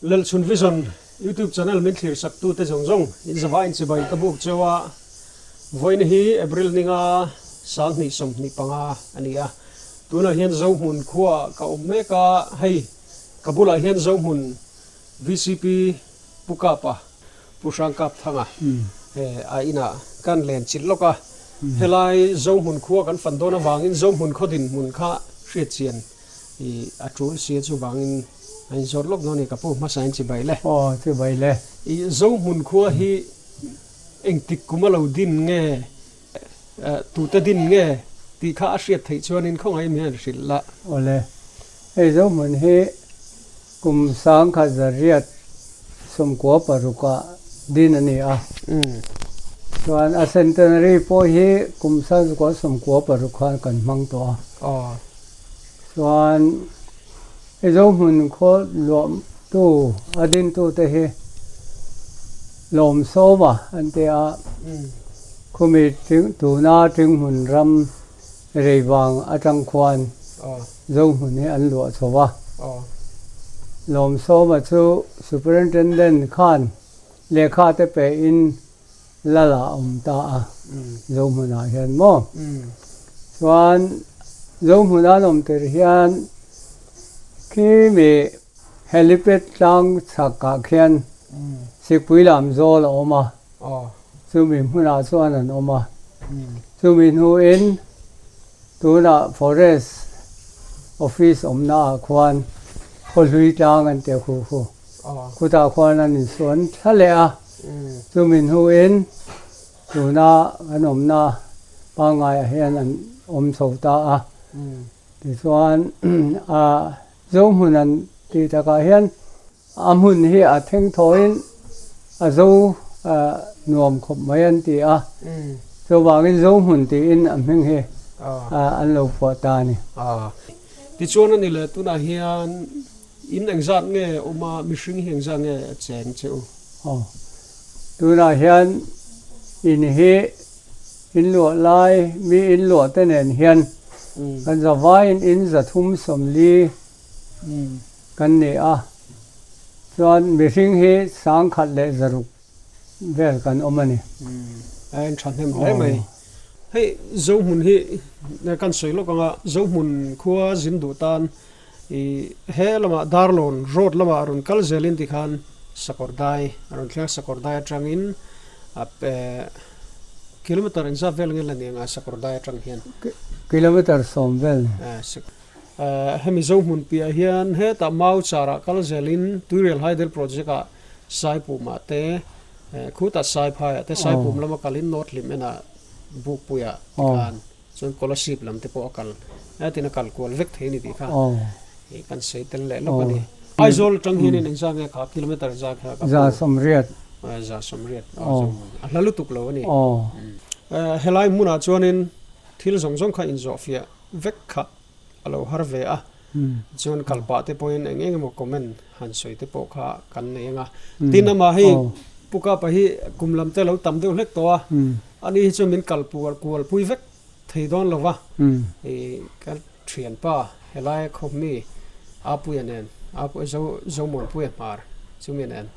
Lelchhun Vision YouTube channel min thlir sak tute zawng zawng in zavai in chibai ka buk cheu a, vawiin hi April ninga 2025 a ni a, tunah hian Zohmun khuaah ka awm mek a, hei ka bulah hian Zohmun VCP Pu Kapa, Pu Hrangkapthanga a inah kan len chilh lawk a, helai Zohmun khua kan fan dawn avangin Zohmun khaw dinhmun kha hriatchian i a tul si a chuvangin a inzawt lawk dawn a ni ka pu hmasa in chibai le. Aw chibai le. I Zohmun khua hi engtik kum a lo din nge tute din nge tih kha a hriat theih chuanin khawngaih mi hian hrilh la. Awle. Hei Zohmun hi kum 1966 ah din a ni a. Chuan a centenary pawh hi kum 1996 khan kan hmang tawh a. Chuan hei Zohmun khaw luahtu a dintute hi Lawmsawma an ti a, khumi tuna Tinghmun ram Reivang atang khuan Zohmun hi an luah chho a. Lawmsawma chu Superintendent khan lehkha te pehin Lal ah a awm ta a, Zohmunah hian maw? Chuan Zohmun an awm tir hian khi mi helipad tlang chhak ah khian Sikpui lam zawl a awm a, chumi hmunah chuan an awm a. Chumi hnuin tunah Forest Office awmna ah khuan Khawhlui tlang an ti a khu khu. Khutah khuan an insuan thla leh a. Chumi hnuin tuna kan awmna pangaiah hian an awm chho ta a. Tichuan a zo hmun an tih takah hian a hmun hi a thengthawiin a zo nuam khawp mai an ti a. Chuvangin zo hmun tiin a hming hi an lo phuah ta a ni. Tichuan a ni le, tunah hian In engzat nge awm a, mihring hi engzat nge cheng che u? Aw, tunah hian in hi in luah lai, mi in luah te nen hian kan zavaiin in 340 kan ni a, chuan mihring hi 1100 vel kan awm a ni. A en tha hnem hle mai. Hei Zohmun hi kan sawi lawk anga Zohmun khua zin duh tan I he lamah Darlawn road lamah rawn kal zelin tikhan Sakawrdai a rawn thleng a, Sakawrdai atangin a kilometer engzat vel nge la ni anga Sakawrdai atang hian? Kilometer 10 vel ni. Hemi Zohmun piah hian hetah Mau charah kal zelin Tuirial Hydel Project ah Saipumah te khutah Saiphaiah te Saipum lama kalin North Hlim enah Bukpuiah tikhan Chuan Kolasib lam te pawh a kal tin a kal kual vek thei a ni tih kha kan sawi tel leh lawk a ni. Aizawl atang hianin engzah nge kha kilometer za kha ka 180. 180 a hla lutuk lo a ni. Helai hmunah chuanin thil zawng zawng kha inzawhfiah vek kha a lo har ve a, chuan kal pah te pawhin eng eng emaw comment han sawi te pawh kha kan nei ang a. Tin amah hei Pu Kapa hi kum lam te lo tam deuh hlek tawh a, ani hi chuan min kal pual kual pui vek thei dawn lo va, i ka thianpa helai khawpmi Apuia nen, Apuia Zo Zomuanpuia hmar chumi nen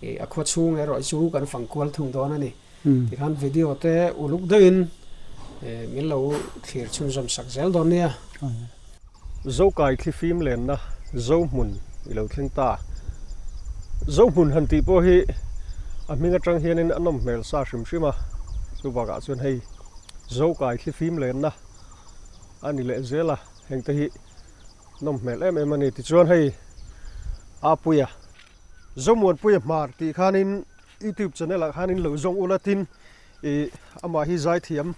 i a khua chhung erawh chu kan fang kual thung dawn a ni. Tikhan video te uluk deuhin min lo thlir chhunzawm sak zel dawn nia. Zokai thlifim lenna Zohmun i lo thleng ta. Zohmun han tih pawh hi a hming atang hianin a nawm hmel sa hrim hrim a, chuvangah chuan hei Zokai thlifim lenna a ni leh zel a, hengte hi nawm hmel em em a ni. Tichuan hei Apuia Zomuanpuia hmar tih khanin YouTube channel ah khanin lo zawng ula tin ih amah hi zaithiam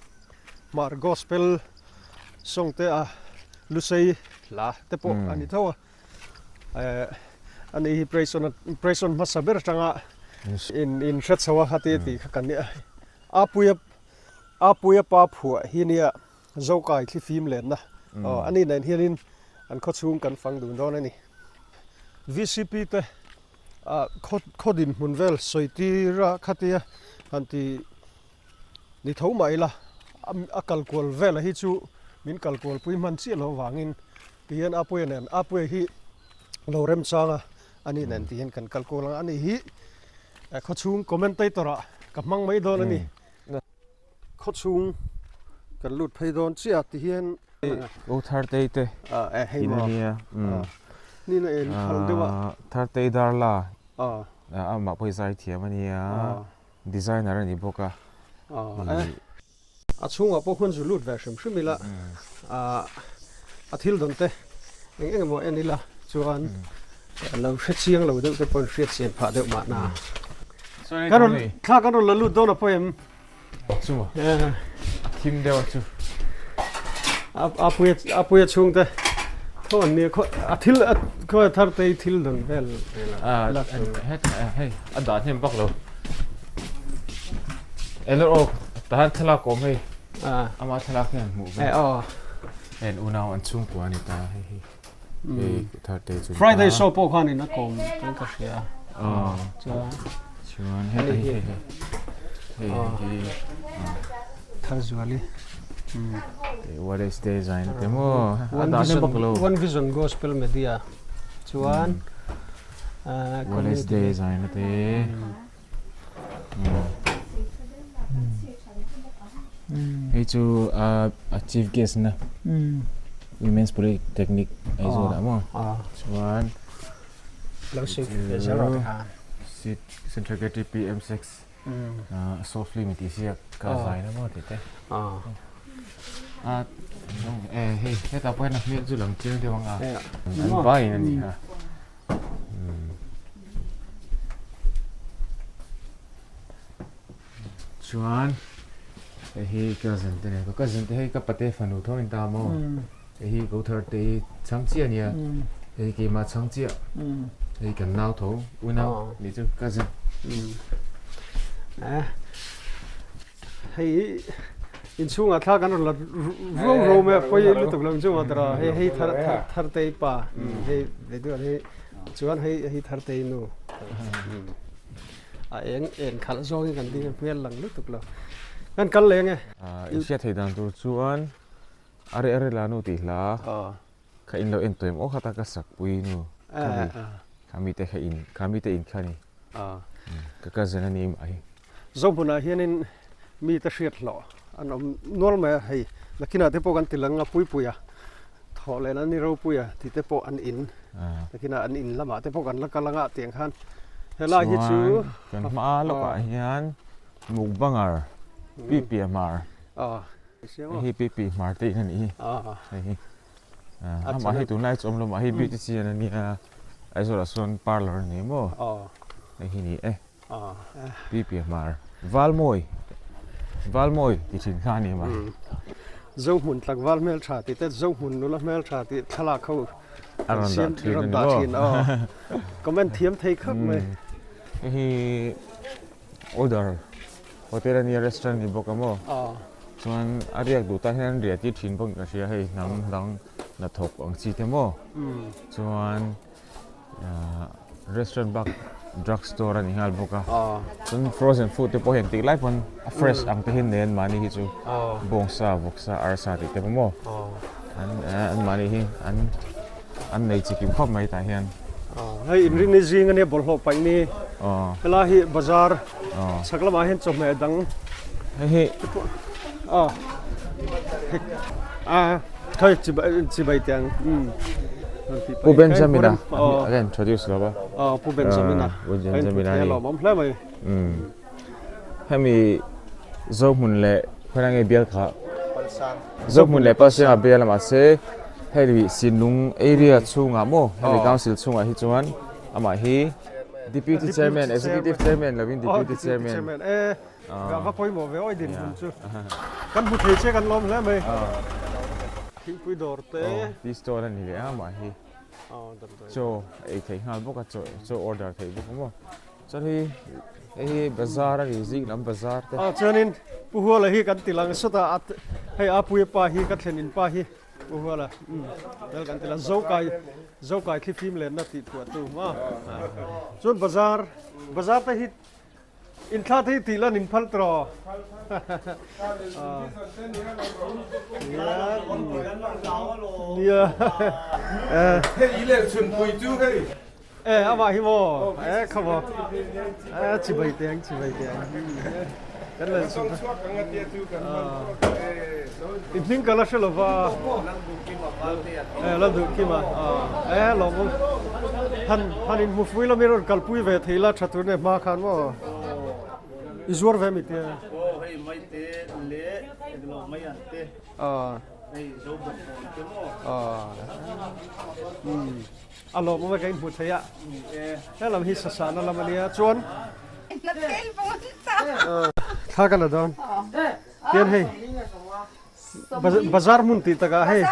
hmar gospel song te a lusei hla te pawh a ni tho a eh ani hi praise on praise on hmasa ber atanga in in hre chho a khati tih kha kan nia apuia apuia pa phuah hi nia zokai thlifim lenna aw ani nen hianin an khawchhung kan fang dun dawn a ni vcp te ah khaw khaw dinhmun vel sawi tir a khatia han ti ni tho mah ila a kal kual vel hi chu min kal kual pui hman chiah loh avangin tihian Apuia nen Apuia hi lo remchang a. Ani nen ti hian kan kal kual ang a, ani hi khawchhung commentator ah ka hmang mai dawn a ni. Khawchhung kan lut phei dawn chiah ti hian Ko Thartei te in a nia. Nina en phal deuh a. Thartei Darla amah pawh hi zai thiam a nia. Designer a ni bawk a. A chhungah pawh khuan zu lut ve hrim hrim ila a thil dawn te eng eng emaw en ila chuan lo hre chiang lo deuh te pawhin hriat chian phah deuh mahna. Ka rawn thla kan rawn la lut dawn a pawi em? Chu maw? A thim deuh a chu. A puia a puia chhung te tho an nia khaw a thil a khaw thar te thil dawn vel vel hei a dah hnem vak lo. Elo aw tahan thlalak awm hei ama thlalak hian hmuh ve en unau an chhungkua a ni ta hei hi hei thar te chu Friday show pawh khan in a kawm chuan ka hria chuan chuan hei hei hei hei hei thar zuali What is day zain te mo a dah hnem vak lo One Vision Gospel Media chuan Wednesday zaina te hei chu a chief guest na Women's Polytechnic Aizawl ah maw chuan Central Secretary PM6 Softly mi tih ziak ka zaina maw tih te hei hetah pawh hian a hmel chu lang chiang deuh ang a an vaiin a ni a. Chuan hei hi cousin te nen ka cousin te hei ka pate fanu tho in ta maw hei hi ko thar te hi chhang chiah ania hei keimah chhang chiah hei kan nau tho unau nih chu cousin. Hei inchhungah thla kan rawn la ruau ruau mai a pawi lutuk lo inchhungah tawrh a hei hei thar thar Thartei pa hei video hi chuan hei hei Thartei nu a eng eng khalh zawngin kan ding a hmel lang lutuk lo kan kal leng e. I hriat theih dan tur chuan a reh a reh la nu tih hla kha in lo en tawh em aw khata ka sak pui nu khami khami te kha in khami te in kha ni ka cousin a ni mai. Zohmunah hianin mite hriat hlawh an awm nual mai a, hei nakinah te pawh kan ti lang a Puipuia thawh leh an ni Ropuia tih te pawh an in nakinah an in lamah te pawh kan la kal anga tiang khan helai hi chu Chuan kan hma lawkah hian mukbanger pipi a hmar hei hi pipi hmar te in a nih hi hei hi amah hi tunlai chu awm lo mah hi beautician a nia Aizawlah sawn parlour a ni maw hei hi ni e. Pipi Hmar Valmawi Valmawi ti thin kha a ni mai. Zohmun tlangval hmeltha tih te Zohmun nula hmeltha tih thlalak ho a rawn dah thin a ni maw? Comment thiam thei khawp mai. Hei hi order hotel a nia restaurant ni bawk a maw? Chuan a riak duh tan hian an riah tir thin bawk in ka hria hei hnam dang hnathawk ang chi te maw? Chuan restaurant bak drug store a ni nghal bawk a chuan frozen food te pawh hi engtik lai pawn a fresh ang te hi nen mahni hi chu bawngsa vawksa arsa tih te pawh maw an an mahni hi an an nei chi kim khawp mai tah hian. Hei inrinni zing ania bawlhhlawh paih ni helai hi bazar chhak lamah hian chawhmeh dang hei hi Khawi chibai teh ang. Pu Benjamin-a a ka introduce lo a. Pu Benjamin-a. Pu Benjamin-a a ni. Lawmawm hle mai. Hemi Zohmun leh khawi nge bial kha? Zohmun leh Palsang a bial a mahse hei Sinlung area chhungah maw hemi council chhungah hi chuan amah hi Deputy Chairman, Executive Chairman lovin Deputy Chairman. Ka va pawimawh ve awi dinhmun chu. Kan hmu thei che kan lawm hle mai. Thingpui dawr te. Tea stall a ni leh a mah hi. Chaw ei theih nghal bawk a chaw chaw order theih bawk a maw. Chuan hei hei hi bazar a ni zing lam bazar te. Chuanin Pu Huala hi kan ti lang sawt a hei Apuia pa hi ka thlen in pa hi Pu Huala vel kan ti lang Zokai Zokai thlifim lenna tih thuah tu maw. Chuan bazar bazar te hi Inthla te hi tih lan in phal tawh. Nia. Hei i leh chhun pui chu hei. E amah hi maw e kha maw e chibai te ang chibai te ang kan lan chu i hming ka la hre lova e la duh kima e lawm awm han han in hmu fui lami rawn kalpui ve thei la tha tur ne hma khan maw i zuar ve mi te aw hei mai te le englo mai an te hei zo bawk pawn te maw A lawmawm e ka inhmu thei a, he lam hi sasana lam a nia chuan thla ka la dawn tian hei bazar hmun tih takah hei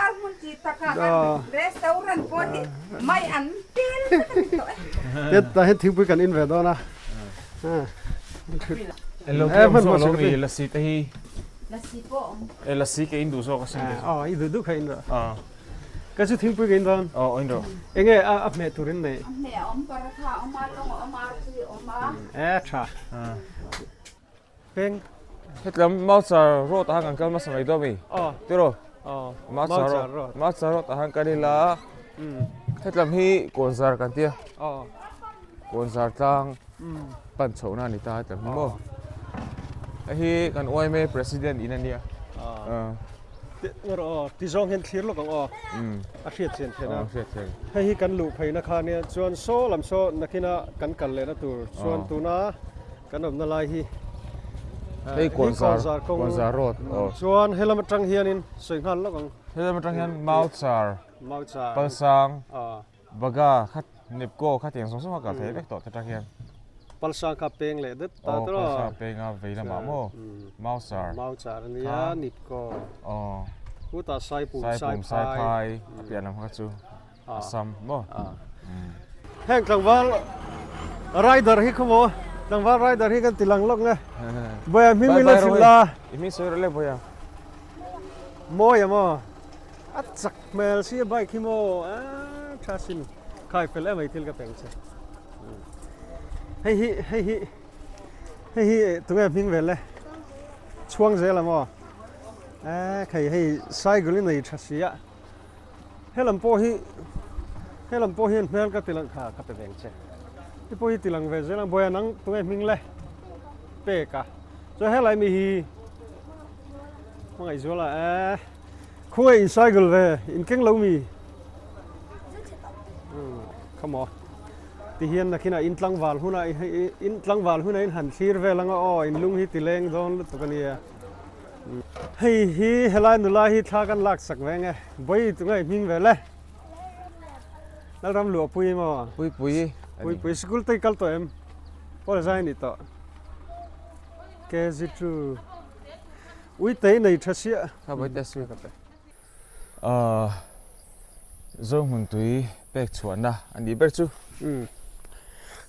tian tah hian thingpui kan in ve dawn a lasi te hi lasi ka in duh zawk asin i duh duh kha in rawh. Ka chu thingpui ka in dawn. Aw in rawh. Enge a a hmeh tur in nei? A hmeh a awm, paratha a awm a, lawng a awm a, artui a awm a. E tha. Peng. Hetlam Mauchar road ah khan kan kal hmasa mai dawn mi? Aw. Tiraw? Aw. Mauchar road. Mauchar road ah khan kal ila. Hetlam hi Kawnzar kan tia. Aw. Kawnzar tlang pan chhohna a ni ta hetlam hi maw. Hei hi kan yma president in a nia. Aw. Ti zawng hian thlir lawk ang aw. A hriat chian theih a. Hei hi kan luh pheina kha ania chuan saw lam saw nakina kan kal lehna tur chuan tuna kan awmna lai hi hei Kawnzar kawng road chuan helam atang hianin sawi nghal lawk ang. Helam atang hian Mauchar, Palsang, Baga kha Nipco kha tiang zawng zawng a kal thei vek tawh te tang hian. Palsang kha peng leh det ta tawh. Aw Palsang peng a vei lamah maw Mauchar. Mauchar a nia Nipco. Aw. Chutah Saipum Saipum Saiphai a piah lam kha chu Assam maw. Heng tlangval rider hi khaw maw tlangval rider hi kan ti lang lawk nge. Bawia hming min la hrilh la. I hming sawi rawh le Bawia. Mawi a maw. A chak hmel si a bike hi maw a tha sin khai fel em mai thil ka peng che hei hi hei hi hei hi tunge hming vel le chhuang zel a maw e khai hei cycle i nei tha si a helam pawh hi helam pawh hian hmel ka ti lang kha ka pe veng che ti pawh hi ti lang ve zel ang bawiah nang tunge hming le pek a chuan helai mi hi hmangaih zual a e. Khawngaih in cycle ve in keng lo mi? Come on. Ti hian nakinah in tlangval hunah in tlangval hunah in han thlir vel anga aw in lung hi ti leng dawn lutuk a nia. Hei hi helai nula hi thla kan lak sak ve nge. Bawi tunge i hming vel e? Lalram luah pui maw? Pui pui. Pui pui sikul te i kal tawh em? Pawl zai ni tawh. KG2. Ui tei nei tha siah. Kha vawi test ka pe. Ahh Zohmun tui pek chhuahna a nih ber chu. Umm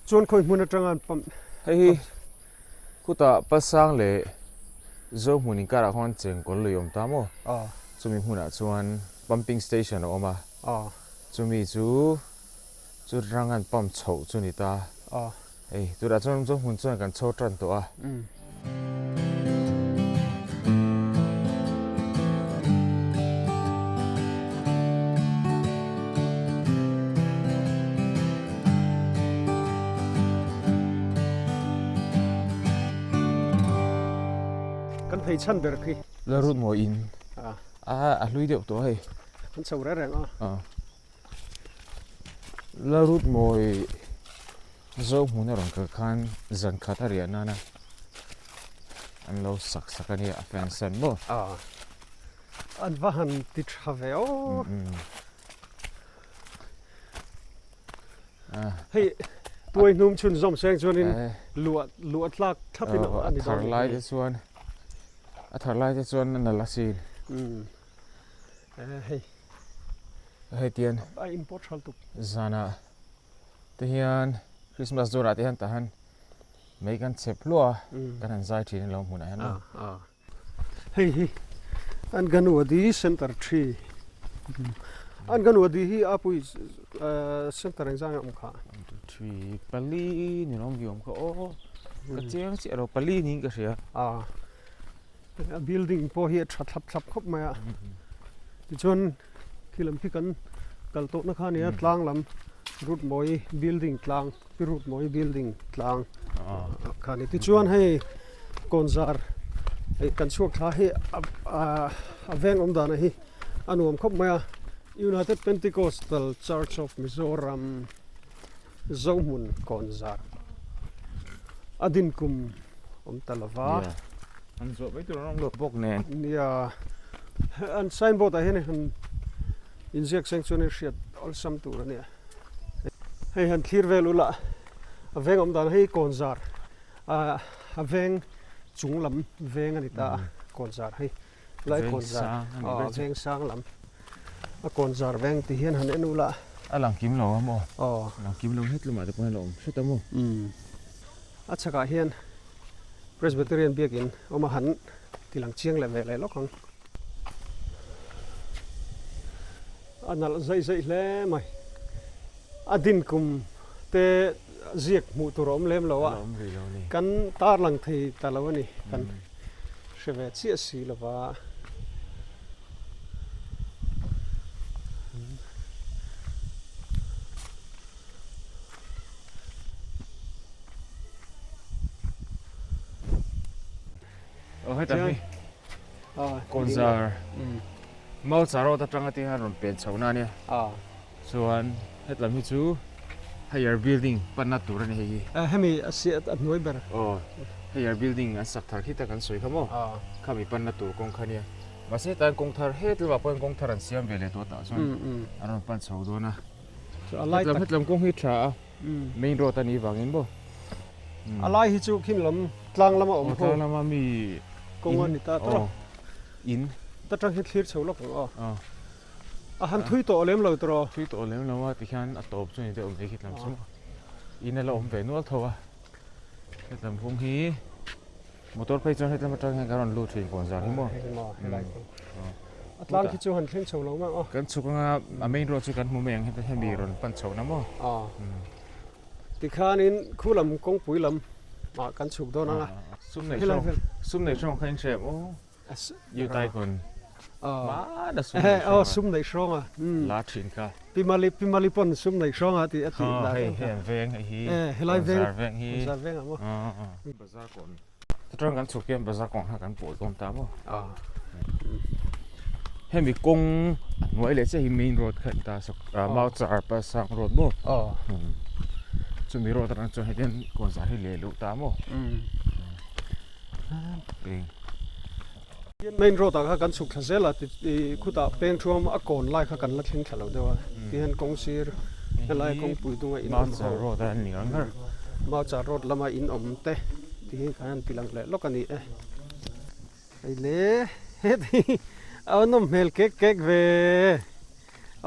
chuan khawi hmun atanga an pump. Hei hi khutah Palsang leh Zohmun inkarah khuan chengkawl lui a awm ta maw? Aw. Chumi hmunah chuan pumping station a awm a. Aw. Chumi chu chu rang an pump chhoh chu ni ta. Aw. Hei, tunah chuan Zohmun chuan kan chho tan tawh a. Kan phei chhan ber khi. La rut maw in? A, a hlui deuh tawh hei. Kan chho reng reng a. La rut mawi Zo hmun a rawn kal khan zan khat a riah nana an lo sak sak a nia a fan san maw. Aw an va han ti tha ve aw. Hei tuai hnum chhun zawm seng chuanin luah luah tlak thlap in a ni dawn. A thar lai te chuan a thar lai te chuan a nalh asin. Hei hei tian a in pawt hral tuk. Zanah te hian Christmas dawrah te hian tah hian mei kan chep hluah a kan han zai thin a lo hmunah hian aw. Hei hi Anganwadi Center 3 Anganwadi hi a pui center eng zang a awm kha. 1 2 3 pali ni lawm vi awm kha aw ka chiang chiah lo pali niin ka hria. A building pawh hi a tha thlap thlap khawp mai a tichuan khi lam khi kan kal tawhna kha a nia tlang lam. Rutmawi building tlang Pi Rutmawi building tlang kha a ni. Tichuan hei Kawnzar hei kan chhuak thla hi a veng awm dana hi a nuam khawp mai a. United Pentecostal Church of Mizoram Zohmun Kawnzar a din kum awm ta lo va. An zawh mai tur an awm lo bawk nen. Nia an signboard ah hian han inziak seng chuan in hriat awlsam tur a nia. Hei han thlir vel ula a veng awm dan hei Kawnzar a veng chung lam veng a ni ta a Kawnzar hei lai Kawnzar aw veng sang lam a Kawnzar veng ti hian han en ula. A lang kim lo a maw? Aw. A lang kim lo het lamah te pawh hian a awm hret a maw? A chhakah hian Presbyterian biakin awm a han ti lang chiang leh ve leh lawk ang. A nalh zaih zaih hle mai. A din kum te ziak hmuh tur a awm lem lo a, kan tar lang thei ta lo a ni. Kan hre ve chiah si lo va. Aw heta hi Kawnzar Maucha road atanga tih hian rawn pen chho na ania chuan hetlam hi chu higher building panna tur a ni hei hi. Hemi a a hnuai ber. Aw higher building an sak thar khi tak an sawi kha maw khami panna tur kawng kha ania mahse hetah hian kawng thar hetlama pawh hian kawng thar an siam ve leh tawh tah chuan an rawn pan chho dawn a hetlam hetlam kawng hi tha a. Main road a nih vangin maw? A lai hi chu khim lam tlang lama awm ho. Tlang lama mi kawng a ni ta tawh. In. Ta tang hi thlir chho lawk ang aw. A han thui tawh lem lo tawh. Thui tawh lem lo a tikhian a tawp chu ni deuh mai khi tlam chu. In a la awm ve nual tho a. Hetlam kawng hi motor phei chuan hetlam atang hian kan rawn lut thin kawn zan hi maw. A tlang khi chu han thleng chho lo mai aw. Kan chhuk anga a main road chu kan hmu mai ang heta hemi rawn pan chho na maw. Tikhanin khu lam kawngpui lam ah kan chhuk dawn anga. Sum nei hrang sum nei hrang kha in hre em aw. Yu tai kun mana sum nei hrang a. Sum nei hrang a. La thin kha. Pimali pimali pawn sum nei hrang a tih a tih la. Hei hei an veng hei hi. Helai veng. Bazar veng hi. Bazar veng ah maw. Bazar kawn. Tichuan kan chhuk hian bazar kawng kha kan pawh dawn ta maw. Hemi kawng a hnuai leh chiah hi main road kha a ni ta Mauchar Palsang road maw. Chumi road atang chuan hetiang kawn zar hi leh luh ta maw. Main road ah kha kan chhuk thla zel a khutah peng thuam a kawn lai kha kan la thleng thla lo deuh a tihian kawng sir helai kawngpui dunga in awm ho Mauchar road lama in awm te tihian kan han ti lang leh lawk a ni e. Hei le heti a nawm hmel kek kek ve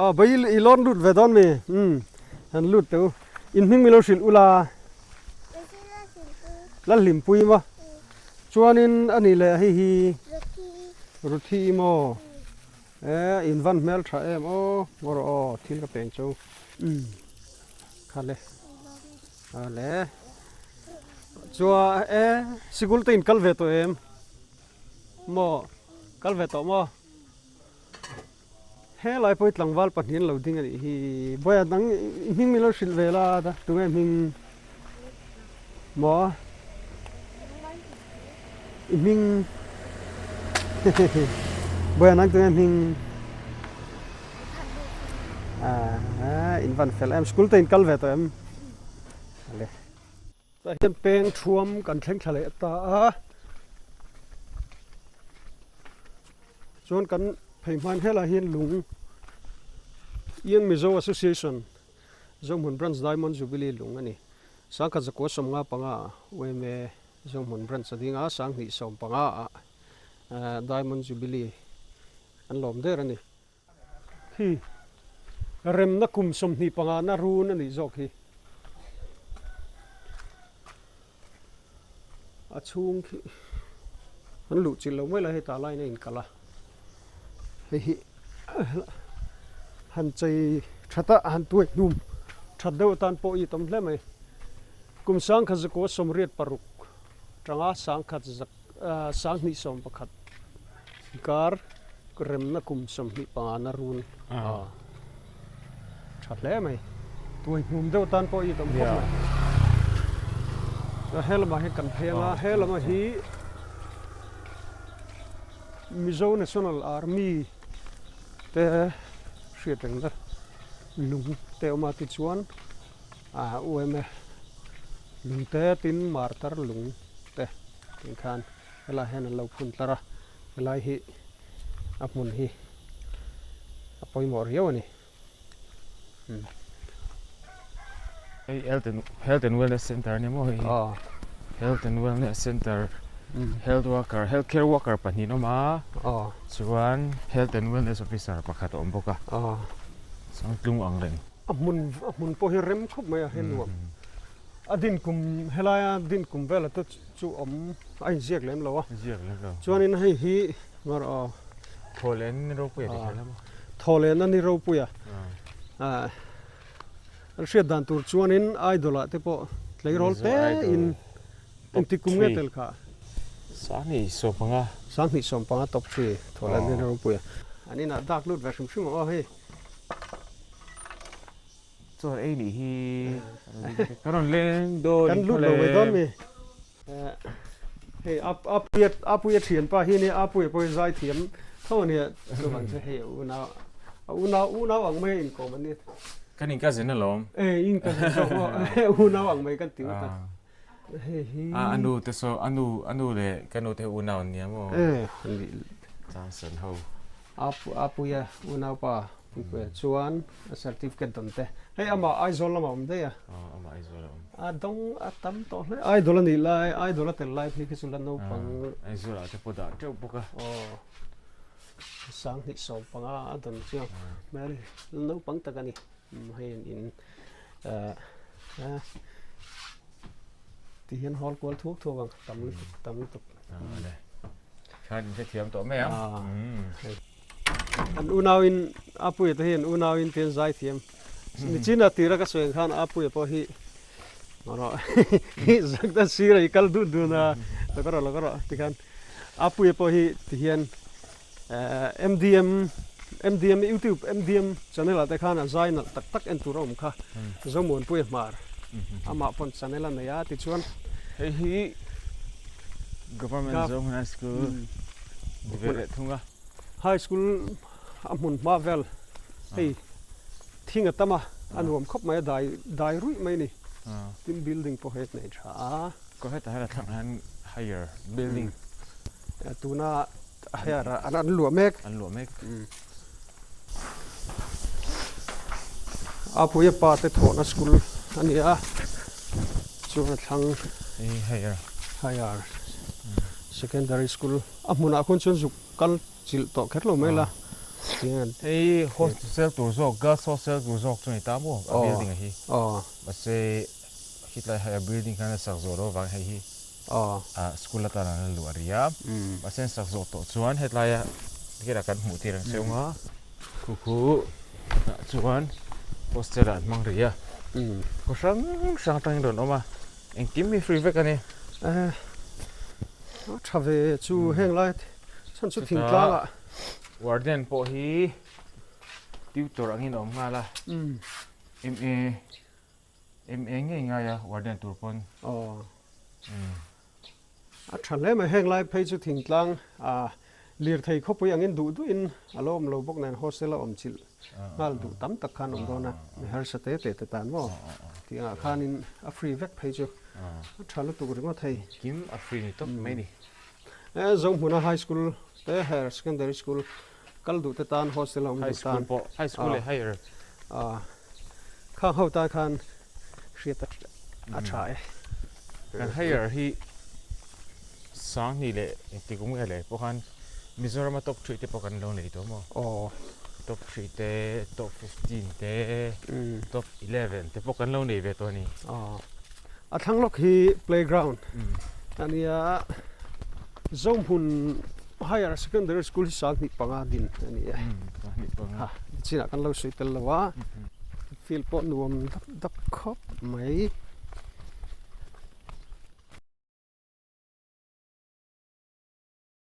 aw bai i lawn lut ve dawn mi umm han lut teh u in hming milo hrilh ula Lalhlimpui maw chuanin a nih leh hei hi Ruthi maw e in van hmel tha em aw ngaw rawh aw thil ka peng chu umm kha le a le Chua e, sikul te in kal ve tawh em? Maw, kal ve tawh maw? He lai pawh hi tlangval pahnih an lo ding a nih hi. Bawiha dang i hming min lo hrilh ve la ta, tunge hming? Maw? I hming? Bawiha nang tunge hming? Ah, in van fel em, school te in kal ve tawh em? Ale. Tah hian peng thuam kan thleng thla leh ta a. Chuan kan phei hmain helai hian lung Young Mizo Association Zohmun Branch Diamond Jubilee lung a ni. Sangkhat zakua sawmnga panga ah UMA Zohmun Branch a ding a, sanghnih sawm panga ah Diamond Jubilee an lawm der a ni. Khi remna kum 25 na run a nih zawk hi. A chhung khi an luh chilh lo mai lai hei tah laiin a inkalh a. Hei hi han chei that a, han tuai hnum that deuh atan pawh i tam hle mai. Kum 1986 tanga sangkhat zak 2011 kar remna kum 25 na run a tha hle mai. Tuai hnum deuh tan pawh i tam khawp mai. Chuan he lamah hian kan phei anga he lamah hi Mizo National Army te hriat rengna lung te a awm a tichuan ah UMA lung te tin martar lung te tih khan helaiah hian an lo phun tlar a helai hi a hmun hi a pawimawh riau a ni. Hei health and health and wellness center a ni maw hei hi health and wellness center health worker health care worker pahnih an awm a chuan health and wellness officer pakhat a awm bawk a changtlung ang reng. A hmun a hmun pawh hi rem khawp mai a he nuam a din kum helaia din kum vela te chu awm a inziak lem lo a chuanin hei hi mar aw. Thawhlen ni ropuia ti kher emaw? Thawhlen a ni ropuia. An hriat dan tur chuanin Idol ah te pawh tleirawl te in engti kum nge tel kha? 25. 25 top 3 Thawhlen ni ropuia. An inah dak lut ve hrim hrim ang aw hei. Chuan ei nih hi ka rawn leng dawn Kan lut lo mai dawn mi. Hei Apuia Apuia thianpa hi nia Apuia pawh hi zai thiam tho a nia chuvang chu hei a unau a unau unau ang mai a inkawm a nia. Kan in cousin alawm. E in cousin zawk maw unau ang mai kan ti ngawt a. Hei hi. A anu te saw anu anu leh ka nu te hi unau an nia maw. E an nih. Changsan ho. Apuia unaupa Puipuia chuan a certificate dawn te. Hei amah Aizawl lamah a awm daih a. Aw amah Aizawl a awm. A dawng a tam tawh hle. Idol a nih lai, Idol a tel lai phei khi chu la naupang. Aizawl ah te pawh dah teuh bawk a. Aw 2015 a dawn chu hmel la naupang tak a ni. Hei an in ti hian hawl kual thuak thuak ang tam lutuk tam lutuk. Khan in hrethiam tawh mai ang. An unauin Apuia te hi an unauin te an zai thiam. Nichina tira ka sawi ang khan Apuia pawh hi zak sir a i kal dun dun a lo ka rawh lo ka rawh tikhan Apuia pawh hi tihian MDM MDM YouTube MDM channel ah te khan a zai nalh tak tak en tur a awm kha Zomuanpuia Hmar amah pawn channel a nei a tichuan Hei hi Government Zohmun High School ni ve leh thung a. High School a hmun hma vel hei thing a tam a, a nuam khawp mai a dai dai ruih mai a ni. Tin building pawh hei a nei tha a. Ka hetah hian a thlangah hian higher building. Tuna higher ah an luah mek. An luah mek. Apuia pa te thawhna school a ni a, chuan a thlang Hei higher. Higher secondary school a hmunah khuan chuan zuk kal chilh tawh kher lo mai la tiang Hei hostel tur zawk girls hostel tur zawk chu a ni ta maw a building a hi. Mahse hetlai higher building khan a sak zawh loh avang hei hi School atan an la luah rih a, mahse an sak zawh tawh chuan hetlaia tikhian kan hmuh tir ang cheu a, khu khu ah chuan hostel ah an hmang rih a, khaw hrang hrang atangin rawn awm a, engkim hi free vek a ni. A tha ve chu heng lai chhan chu thingtlang ah. Warden pawh hi tutor angin a awm nghal a, MA. Em eng ngei ngai a warden tur pawn. Aw. A tha hle mai heng lai phei chu thingtlang a lirthei khawpui angin duh duhin a lo awm lo bawk nen hostel a awm chilh nghal duh tam tak khan awm dawn a mi harsa te te te tan maw tih angah khanin a free vek phei chu a tha lutuk ringawt hei. Kim a free ni tawp mai ni. E Zohmuna High School te Higher Secondary School kal duh te tan hostel a awm duh tan. High School pawh High School leh Higher. Khang ho tan khan hriat a tha e. Kan higher hi Sanghni leh engtik awm nge leh pawh khan Mizoram a top 3 te pawh kan lo nei tawh maw? Aw. Top 3 te, top 15 te, top 11 te pawh kan lo nei ve tawh a ni. Aw. A thlang lawk hi playground a nia Zohmun Higher Secondary School hi 25 din a ni e. 25. Ha, nichinah kan lo sawi tel lo a. Field pawh nuam dap dap khawp mai.